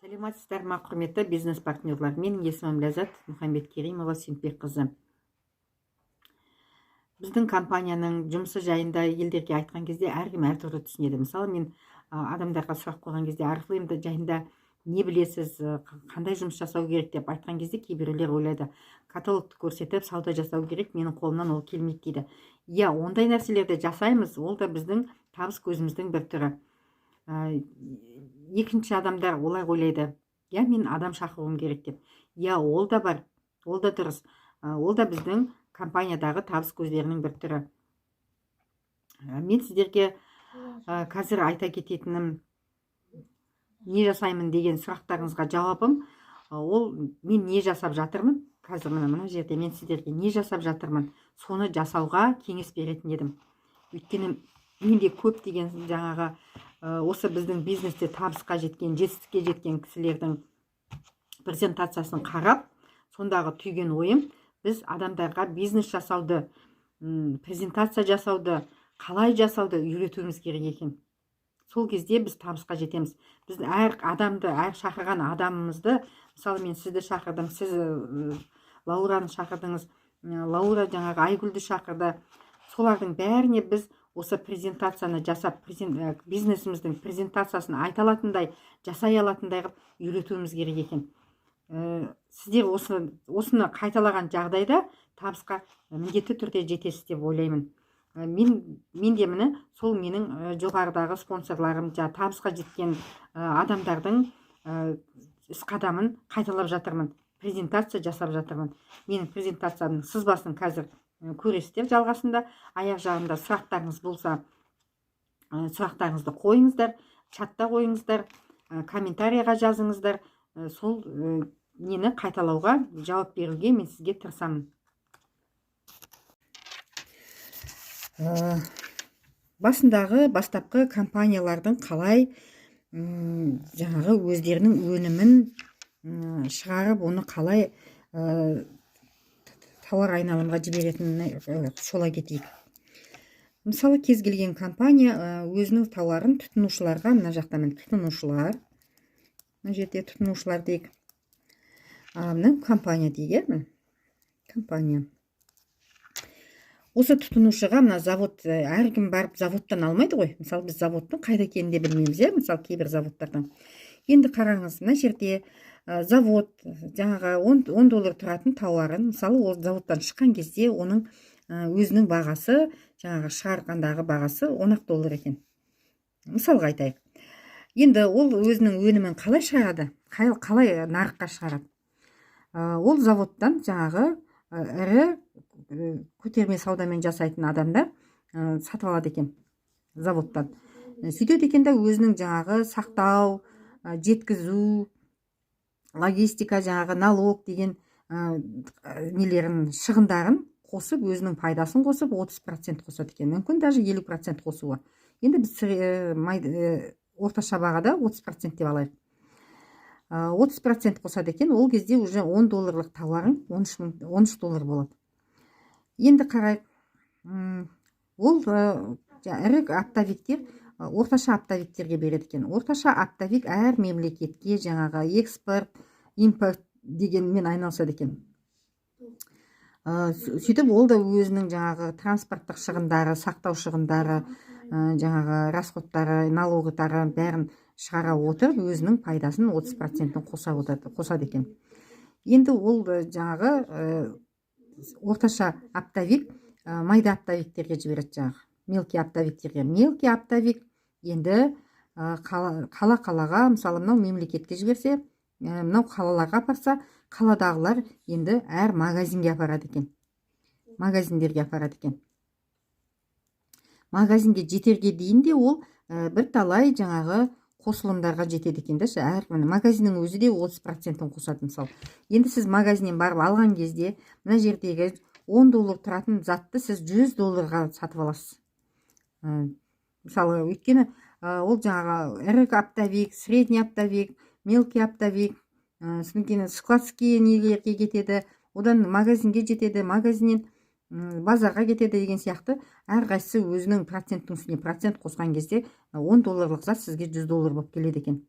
Саламатсыздар ма, құрметті бизнес партнерлар! Менің есімім Ләззат Мұхамбеткеримова Сүйінбекқызы. Біздің компанияның жұмысы жайында елдерге айтқан кезде әркім әртүрлі түсінеді. Мысалы, мен адамдарға сұрақ қойған кезде, Орифлейм жайында не білесіз, қандай жұмыс жасау керек деп айтқан кезде, кейбіреулер ойлайды, каталогты көрсетіп сауда жасау керек, менің қолымнан ол келмейді дейді. Иә, ондай нәрселерді жасаймыз, ол да біздің табыс көзіміздің бір түрі. Екінші адамдар олай ойлайды, иә, мен адам шақыруым керек деп. Иә, ол да бар, ол да дұрыс, ол да біздің компаниядағы табыс көздерінің бір түрі. Мен сіздерге қазір айта кететінім, не жасаймын деген сұрақтарыңызға жауабым, ол мен не жасап жатырмын қазір, міне, мына жерде мен сіздерге не жасап жатырмын, соны жасауға кеңес беретін едім. Өйткені менде көптеген жаңағы осы біздің бизнесте табысқа жеткен, жетістікке жеткен кісілердің презентациясын қарап, сондағы түйген ойым: біз адамдарға бизнес жасауды, презентация жасауды, қалай жасауды үйретуіміз керек екен. Сол кезде біз табысқа жетеміз. Біз әр адамды, әр шақырған адамымызды, мысалы, мен сізді шақырдым, сіз Лаураны шақырдыңыз, Лаура жаңағы Айгүлді шақырды. Солардың бәріне біз осы презентацияны жасап, бизнесіміздің презентациясын айта алатындай, жасай алатындай қылып үйретуіміз керек екен. Сіздер осыны қайталаған жағдайда табысқа міндетті түрде жетесіз деп ойлаймын. Мен де, міне, сол менің жоғарыдағы спонсорларым, жаңағы табысқа жеткен адамдардың іс қадамын қайталап жатырмын, презентация жасап жатырмын. Менің презентациямның сызбасын қазір көресіздер жалғасында. Аяқ жағында сұрақтарыңыз болса, сұрақтарыңызды қойыңыздар, чатта қойыңыздар, комментарийға жазыңыздар. Сол нені қайталауға, жауап беруге мен сізге тырысамын. Басындағы бастапқы компаниялардың қалай жаңағы өздерінің өнімін шығарып, оны қалай тауар айналымға жіберетінін шола кетейік. Мысалы, кез келген компания өзінің тауарын тұтынушыларға, мына жақта, міне, тұтынушылар, мына жерде тұтынушылар дейік, мына компания дейік, иә, міне, компания. Осы тұтынушыға мына завод, әркім барып заводтан алмайды ғой. Мысалы, біз заводтың қайда екенін де білмейміз, иә, мысалы, кейбір заводтардың. Енді қараңыз, мына жерде завод жаңағы 10 доллар тұратын тауарын, мысалы, ол заводтан шыққан кезде оның өзінің бағасы, жаңағы шығарғандағы бағасы 10 доллар екен, мысалға айтайық. Енді ол өзінің өнімін қалай шығарады, қалай нарыққа шығарады? Ол заводтан жаңағы ірі көтерме саудамен жасайтын адамдар сатып алады екен заводтан. Сөйтеді екен да, өзінің жаңағы сақтау, жеткізу, логистика, жаңағы налог деген нелерін, шығындарын қосып, өзінің пайдасын қосып, 30% қосады екен, мүмкін даже 50% қосуы. Енді біз орташа бағада 30% деп алайық. 30% қосады екен. Ол кезде уже 10 долларлық тауарың 13 доллар болады. Енді қарайық, ол ірі оптовиктер орташа оптовиктерге береді екен. Орташа оптовик әр мемлекетке жаңағы экспорт, импорт дегенмен айналысады екен. Сөйтіп ол да өзінің жаңағы транспорттық шығындары, сақтау шығындары, жаңағы расходтары, налогтары, бәрін шығара отырып, өзінің пайдасын 30%-ін қоса қосады екен. Енді ол жаңағы орташа оптовик майда оптовиктерге жібереді, жаңағы мелкий оптовиктерге. Мелкий оптовик енді қала қалаға, мысалы, мынау мемлекетке жіберсе, мынау қалаларға апарса, қаладағылар енді әр магазинге апарады екен, магазиндерге апарады екен. Магазинге жетерге дейін де ол бірталай жаңағы қосылымдарға жетеді екен да. Әр магазиннің өзі де 30%-ін қосады. Мысалы, енді сіз магазиннен барып алған кезде мына жердегі 10 доллар тұратын затты сіз 100 долларға сатып аласыз, мысалы. Өйткені ол жаңағы ірі оптовик, средний оптовик, мелкий оптовик, содан кейін складский нелерге кетеді, одан магазинге жетеді, магазиннен базарға кетеді деген сияқты. Әрқайсысы өзінің проценттің үстіне процент қосқан кезде 10 долларлық зат сізге 100 доллар болып келеді екен.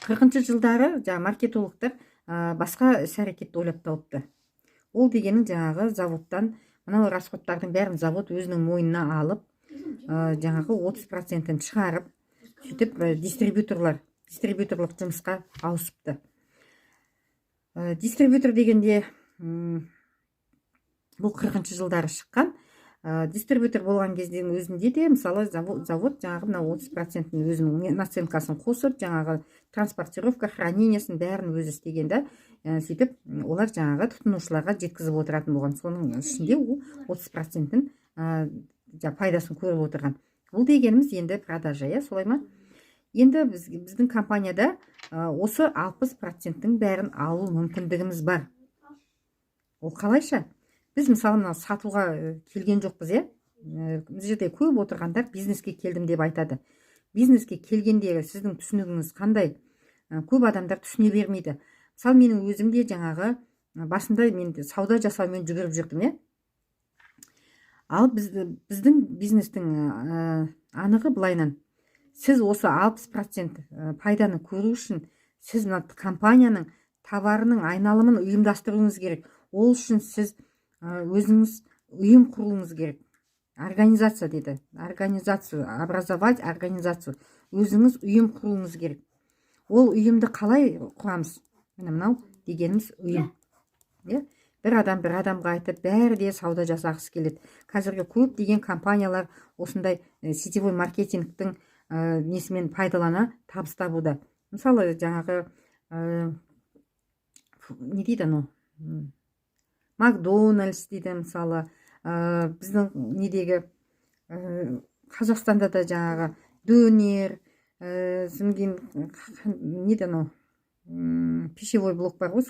40-жылдары жаңағы маркетологтар басқа іс әрекетті ойлап тауыпты. Ол дегенің жаңағы заводтан мынау расходтардың бәрін завод өзінің мойнына алып, жаңағы 30%-ін шығарып, сөйтіп дистрибьюторлық жұмысқа ауысыпты. Дистрибьютор дегенде, бұл 40-жылдары шыққан. Дистрибьютор болған кездің өзінде де, мысалы, завод жаңағы мына 30%-ін өзінің наценкасын қосып, жаңағы транспортировка, хранениесін, бәрін өзі істеген да. Сөйтіп олар жаңағы тұтынушыларға жеткізіп отыратын болған. Соның ішінде ол 30%-ін пайдасын көріп отырған. Бұл дегеніміз енді продажа, иә, солай ма? Енді біздің компанияда осы 60%-тің бәрін алу мүмкіндігіміз бар. Ол қалайша? Біз, мысалы, мынау сатуға келген жоқпыз, иә. Бұл жерде көп отырғандар бизнеске келдім деп айтады. Бизнеске келгендегі сіздің түсінігіңіз қандай? Көп адамдар түсіне бермейді. Мысалы, менің өзім де жаңағы басында мен де сауда жасаумен жүгіріп жүрдім, иә. Ал біздің бизнестің анығы былайынан: сіз осы 60% пайданы көру үшін сіз мына компанияның товарының айналымын ұйымдастыруыңыз керек. Ол үшін сіз өзіңіз ұйым құруыңыз керек. Организация дейді, организацию образовать, организацию. Өзіңіз ұйым құруыңыз керек. Ол ұйымды қалай құрамыз? Міне, мынау дегеніміз ұйым, иә. Бір адам бір адамға айтып, бәрі де сауда жасағысы келеді. Қазіргі көптеген компаниялар осындай сетевой маркетингтің несімен пайдалана табыс табуда. Мысалы, жаңағы не дейді анау, Макдональдс дейді, мысалы, біздің недегі, Қазақстанда да жаңағы дөнер, содан кейін не еді анау, пищевой блок бар ғой,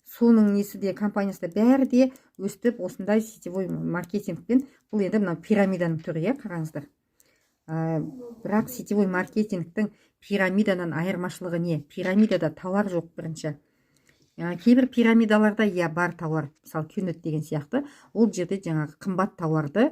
соның несі де, компаниясы да, бәрі де өстіп осындай сетевой маркетингпен. Бұл енді мынау пирамиданың түрі, иә, қараңыздар. Бірақ сетевой маркетингтің пирамидадан айырмашылығы не? Пирамидада тауар жоқ бірінші. Кейбір пирамидаларда, иә, бар тауар, мысалы, QNET деген сияқты. Ол жерде жаңағы қымбат тауарды,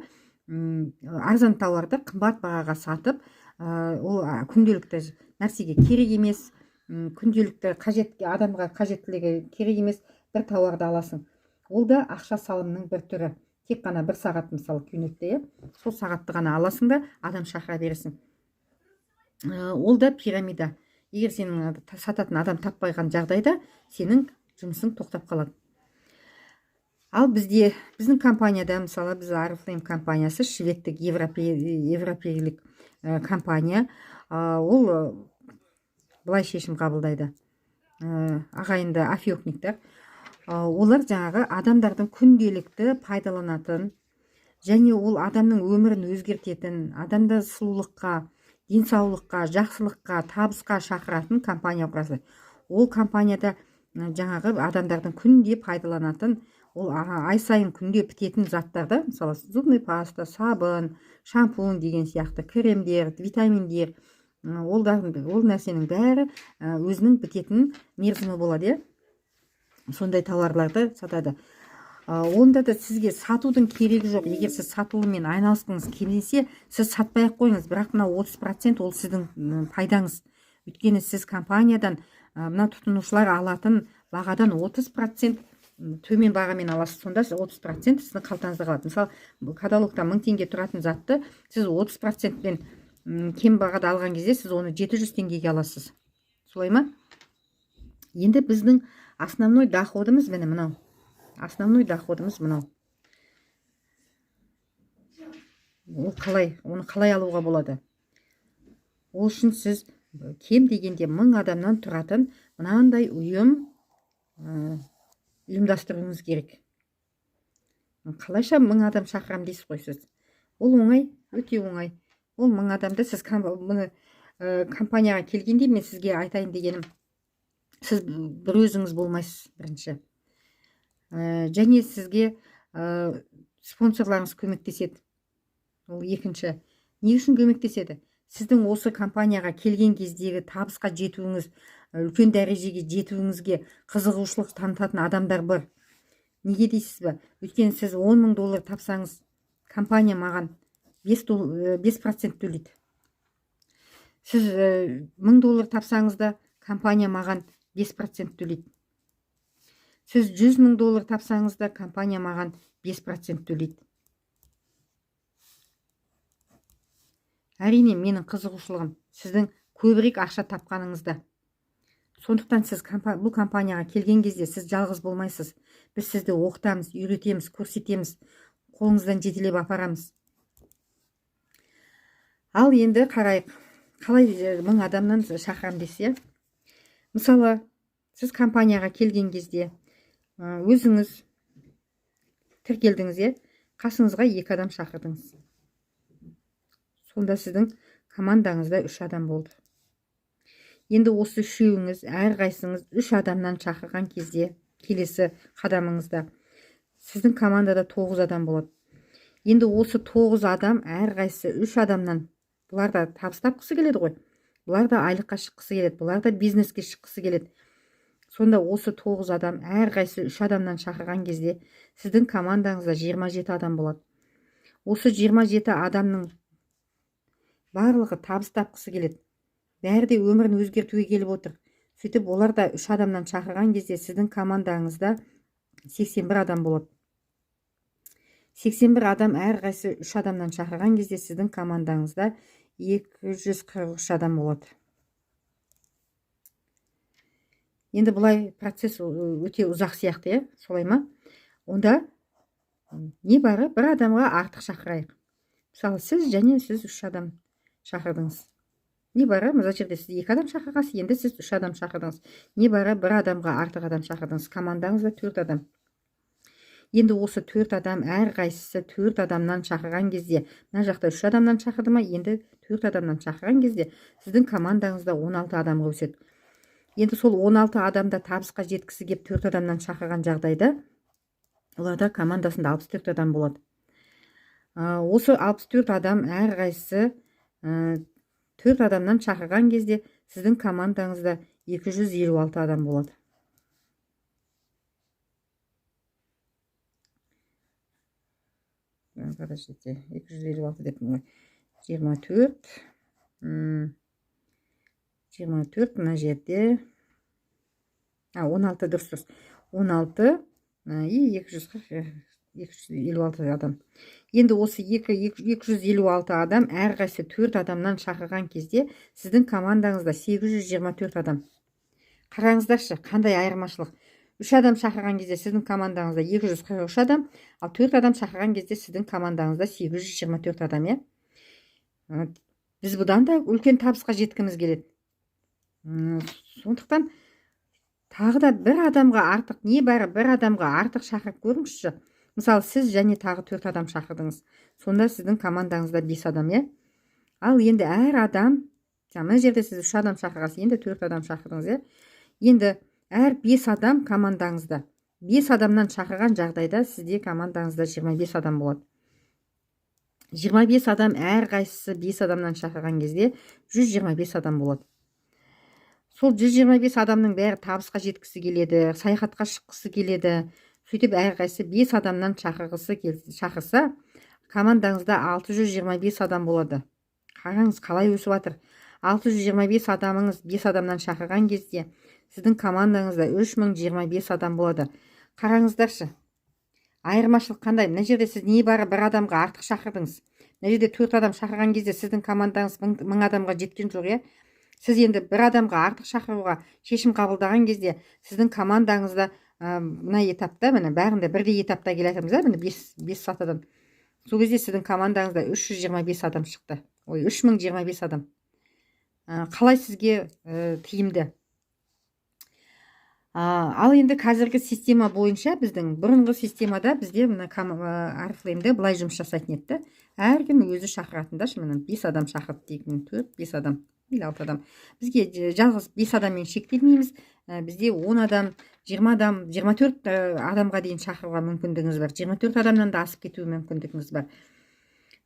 арзан тауарды қымбат бағаға сатып, ол күнделікті нәрсеге керек емес, күнделікті қажет адамға қажеттілігі керек емес бір тауарды аласың. Ол да ақша салымның бір түрі. Тек қана бір сағат, мысалы, QNET-те, иә, сол сағатты ғана аласың да, адам шақыра бересің. Ол да пирамида. Егер сенің сататын адам таппаған жағдайда, сенің жұмысың тоқтап қалады. Ал бізде, біздің компанияда, мысалы, біз Орифлейм компаниясы, шведтік, европейлік компания. Ол былай шешім қабылдайды. Ағайынды Афиокниктер, олар жаңағы адамдардың күнделікті пайдаланатын және ол адамның өмірін өзгертетін, адамды сұлулыққа, денсаулыққа, жақсылыққа, табысқа шақыратын компания құрады. Ол компанияда жаңағы адамдардың күнде пайдаланатын, ол ай сайын күнде бітетін заттарды, мысалы, зубный паста, сабын, шампунь деген сияқты, кремдер, витаминдер, ол нәрсенің бәрі өзінің бітетін мерзімі болады, иә. Сондай тауарларды сатады. Онда да сізге сатудың керегі жоқ. Егер сіз сатылыммен айналысқыңыз келмесе, сіз сатпай ақ қойыңыз. Бірақ мынау 30% ол сіздің пайдаңыз. Өйткені сіз компаниядан мына тұтынушылар алатын бағадан 30% төмен бағамен аласыз. Сонда сіз 30% сіздің қалтаңызда қалады. Мысалы, каталогта 1000 теңге тұратын затты сіз 30%-пен кем бағада алған кезде, сіз оны 700 теңгеге аласыз, солай ма? Енді біздің основной доходымыз, міне, мынау. Основной доходымыз мынау. Ол қалай, оны қалай алуға болады? Ол үшін сіз кем дегенде 1000 адамнан тұратын мынандай ұйым ұйымдастыруыңыз керек. Қалайша 1000 адам шақырамын дейсіз ғой сіз? Ол оңай, өте оңай. Ол 1000 адамды сіз мұны компанияға келгенде, мен сізге айтайын дегенім, сіз бір өзіңіз болмайсыз бірінші. Және сізге спонсорларыңыз көмектеседі. Ол екінші. Не үшін көмектеседі? Сіздің осы компанияға келген кездегі табысқа жетуіңіз, үлкен дәрежеге жетуіңізге қызығушылық танытатын адамдар бар. Неге дейсіз ба? Өйткені сіз 10 мың доллар тапсаңыз, компания маған 5% төлейді. Сіз 1000 доллар тапсаңыз да, компания 5% төлейді. компания маған 5% төлейді. Сіз 100 мың доллар тапсаңыз да, компания маған 5% төлейді. Әрине, менің қызығушылығым сіздің көбірек ақша тапқаныңызда. Сондықтан сіз бұл компанияға келген кезде сіз жалғыз болмайсыз. Біз сізді оқытамыз, үйретеміз, көрсетеміз, қолыңыздан жетелеп апарамыз. Ал енді қарайық, қалай 1000 адамнан шақырам десе. Мысалы, сіз компанияға келген кезде өзіңіз тіркелдіңіз, қасыңызға 2 адам шақырдыңыз. Сонда сіздің командаңызда 3 адам болды. Енді осы үшеуіңіз, әрқайсыңыз 3 адамнан шақырған кезде келесі қадамыңызда сіздің командада 9 адам болады. Енді осы 9 адам әрқайсысы 3 адамнан, бұлар да табыс тапқысы келеді ғой, бұлар да айлыққа шыққысы келеді, бұлар да бизнеске шыққысы келеді. Сонда осы 9 адам әрқайсысы 3 адамнан шақырған кезде сіздің командаңызда 27 адам болады. Осы 27 адамның барлығы табыс тапқысы келеді. Бәрі де өмірін өзгертуге келіп отыр. Сөйтіп олар да 3 адамнан шақырған кезде сіздің командаңызда 81 адам болады. 81 адам әрқайсысы 3 адамнан шақырған кезде сіздің командаңызда 243 адам болады. Енді бұлай процесс өте ұзақ сияқты, иә? Солай ма? Онда не бары бір адамға артық шақырайық. Мысалы, сіз және сіз 3 адам шақырдыңыз. Не бары, мына жерде сіз 2 адам шақырғансыз, енді сіз 3 адам шақырдыңыз. Не бары бір адамға артық адам шақырдыңыз. Командаңызда 4 адам. Енді осы 4 адам әрқайсысы 4 адамнан шақырған кезде, мына жақта 3 адамнан шақырды ма, енді 4 адамнан шақырған кезде сіздің командаңызда 16 адамға өседі. Енді сол 16 адамда табысқа жеткісі кеп 4 адамнан шақырған жағдайда оларда командасында 64 адам болады. Осы 64 адам әрқайсысы 4 адамнан шақырған кезде сіздің командаңызда 256 адам болады. Подождите, 256 деппін ғой. 24 мына жерде. 16 дұрыс, дұрыс. 16 и 240, 256 адам. Енді осы 256 адам әрқайсысы 4 адамнан шақырған кезде сіздің командаңызда 824 адам. Қараңыздаршы, қандай айырмашылық. 3 адам шақырған кезде сіздің командаңызда 243 адам, ал 4 адам шақырған кезде сіздің командаңызда 824 адам, иә? Біз бұдан да үлкен табысқа жеткіміз келеді. Сондықтан тағы да бір адамға артық, не бәрі бір адамға артық шақырып көріңізші. Мысалы, сіз және тағы 4 адам шақырдыңыз. Сонда сіздің командаңызда 5 адам, иә? Ал енді әр адам, мына жерде сіз 3 адам шақырғансыз, енді 4 адам шақырдыңыз, иә? Енді әр 5 адам командаңызда. 5 адамнан шақырған жағдайда сізде командаңызда 25 адам болады. 25 адам әрқайсысы 5 адамнан шақырған кезде 125 адам болады. Сол 125 адамның бәрі табысқа жеткісі келеді, саяхатқа шыққысы келеді. Сөйтіп әрқайсысы 5 адамнан шақырса, командаңызда 625 адам болады. Қараңыз, қалай өсіп жатыр. 625 адамыңыз 5 адамнан шақырған кезде сіздің командаңызда 3025 адам болады. Қараңыздаршы, айырмашылық қандай? Мына жерде сіз не бары бір адамға артық шақырдыңыз. Мына жерде 4 адам шақырған кезде сіздің командаңыз 1000 адамға жеткен жоқ, иә? Сіз енді бір адамға артық шақыруға шешім қабылдаған кезде сіздің командаңызда, мына этапта, міне бәрінде бірдей этапта келе жатырмыз, ә, міне 5 сатыдан. Сол кезде сіздің командаңызда 325 адам шықты. Ой, 3025 адам. Қалай сізге тиімді? Ал енді қазіргі система бойынша, біздің бұрынғы системада бізде мына Орифлеймде былай жұмыс жасайтын еді. Әркім өзі шақыратын да, міне 5 адам шақырды дейік, 4, 5 адам, или 6 адам. Бізге жалғыз 5 адаммен шектелмейміз. Бізде 10 адам, 20 адам, 24 адамға дейін шақыруға мүмкіндігіңіз бар. 24 адамнан да асып кетуі мүмкіндігіңіз бар.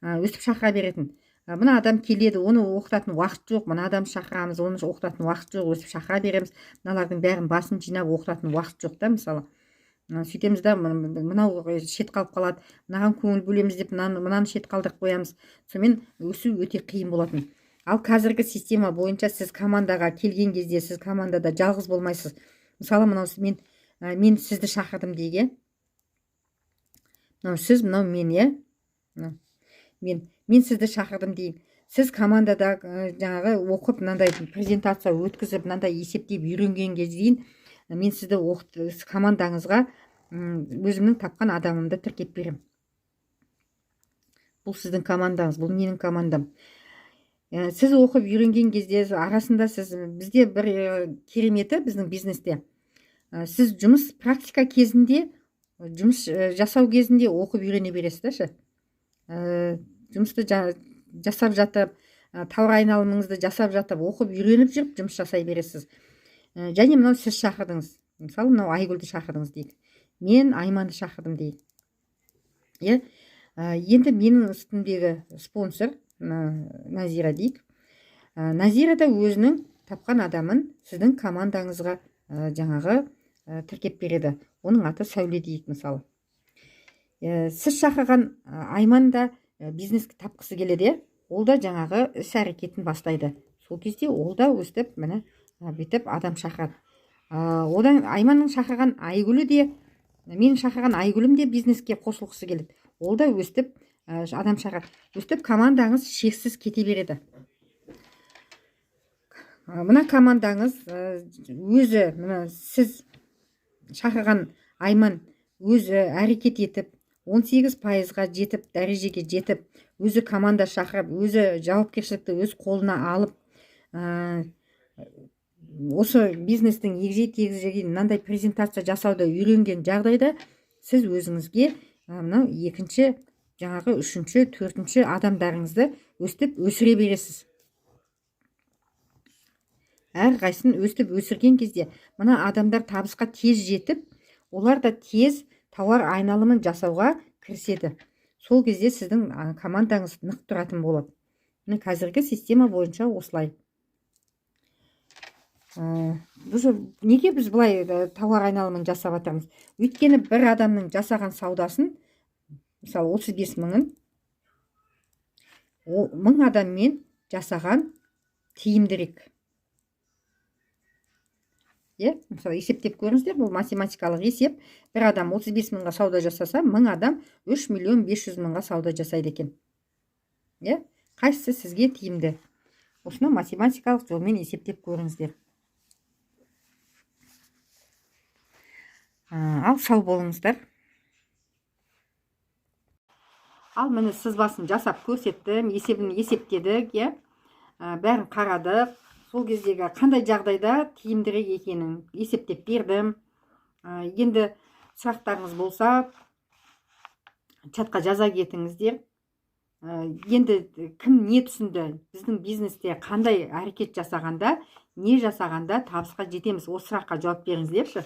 Өстіп шақыра беретін. Мына адам келеді, оны оқытатын уақыт жоқ, мына адам шақырамыз, оны оқытатын уақыт жоқ, өстіп шақыра береміз. Мыналардың бәрін басын жинап оқытатын уақыт жоқ та, мысалы. Сөйтеміз да, мынау шет қалып қалады, мынаған көңіл бөлеміз деп мынаны шет қалдырып қоямыз. Сонымен өсу өте қиын болатын. Ал қазіргі система бойынша сіз командаға келген кезде сіз командада жалғыз болмайсыз. Мысалы, мынау мен сізді шақырдым дейік, иә? Мынау сіз, мынау мен, иә? Мен сізді шақырдым дейік. Сіз командада жаңағы оқып, мынандай презентация өткізіп, мынандай есептеп үйренгенге дейін мен сізді командаңызға өзімнің тапқан адамымды тіркеп беремін. Бұл сіздің командаңыз, бұл менің командам. Сіз оқып үйренген кезде арасында сіз, бізде бір кереметі біздің бизнесте, сіз жұмыс практика кезінде, жұмыс жасау кезінде оқып үйрене бересіз да ше. Жұмысты жасап жатып, тауар айналымыңызды жасап жатып, оқып үйреніп жүріп жұмыс жасай бересіз. Және мынау сіз шақырдыңыз, мысалы, мынау Айгүлді шақырдыңыз дейік, мен Айманды шақырдым дейік, иә. Енді менің үстімдегі спонсор Назира дейік. Назира да өзінің тапқан адамын сіздің командаңызға жаңағы тіркеп береді. Оның аты Сәуле дейік, мысалы. Сіз шақырған Айман да бизнес тапқысы келеді, иә? Ол да жаңағы іс әрекетін бастайды. Сол кезде ол да өстіп, міне, бүйтіп адам шақырады. Одан Айманның шақырған Айгүлі де, менің шақырған Айгүлім де бизнеске қосылғысы келеді. Ол да өстіп адам шақырады. Өстіп командаңыз шексіз кете береді. Мына командаңыз өзі, мына сіз шақырған Айман өзі әрекет етіп, 18%-ға жетіп, дәрежеге жетіп, өзі команда шақырып, өзі жауапкершілікті өз қолына алып, осы бизнестің егжей тегжейін мынандай презентация жасауды үйренген жағдайда сіз өзіңізге мынау екінші, жаңағы үшінші, төртінші адамдарыңызды өстіп өсіре бересіз. Әрқайсысын өстіп өсірген кезде мына адамдар табысқа тез жетіп, олар да тез тауар айналымын жасауға кіріседі. Сол кезде сіздің командаңыз нық тұратын болады. Міне, қазіргі система бойынша осылай. Неге біз былай тауар айналымын жасап жатырмыз? Өйткені бір адамның жасаған саудасын, мысалы, 35 мыңын 1000 адаммен жасаған тиімдірек, иә. Мысалы, есептеп көріңіздер, бұл математикалық есеп. Бір адам 35 мыңға сауда жасаса, 1000 адам 3 миллион 500 мыңға сауда жасайды екен, иә. Қайсысы сізге тиімді? Осыны математикалық жолмен есептеп көріңіздер. Ал сау болыңыздар. Ал міне, сызбасын жасап көрсеттім, есебін есептедік, иә. Бәрін қарадық. Сол кездегі қандай жағдайда тиімдірек екенін есептеп бердім. Енді сұрақтарыңыз болса, чатқа жаза кетіңіздер. Енді кім не түсінді? Біздің бизнесте қандай әрекет жасағанда, не жасағанда табысқа жетеміз? Осы сұраққа жауап беріңіздерші.